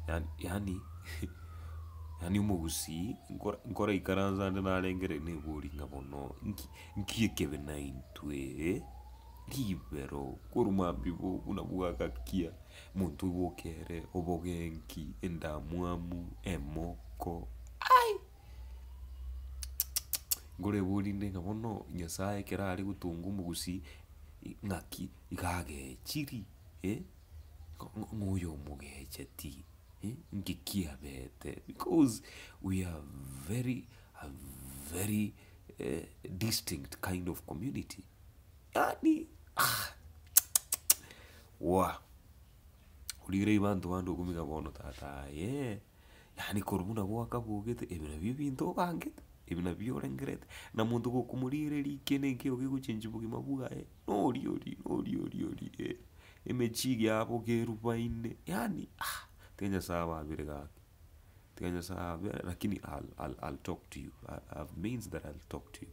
Yaani yaani yaani omogusii nkora nkoraikaransa ande narengereria nebori ng'a bono nki nki ekebe naintwe eh? Ribero korwa mambia bo buna bwagakia, omonto oboke ere obogenki, endamwamu, emoko ai nkorebori rinde ng'a bono nyasaye ekero are gotonga omogusii ng'aki iga agechiri eh, ng'o ng'o oyo omogecheti eh, nki kiabete because we are very a very distinct kind of community yaani ah waa. Origereria banto bande okomiga bono tata aye, yaani korwa buna gwakabogete ebi nabio ebinto obangete, ebi nabio orengerete, na monto gokomorigereria ekende nkeiyo gegochengi bogima bwaye, noria oria noria oria oria eh, emechie yabo kerubaine yaani ah, tiga nyasaye ababere gaki, tiga nyasaye ababere lakini I'll I'll I'll talk to you, I have means that I'll talk to you.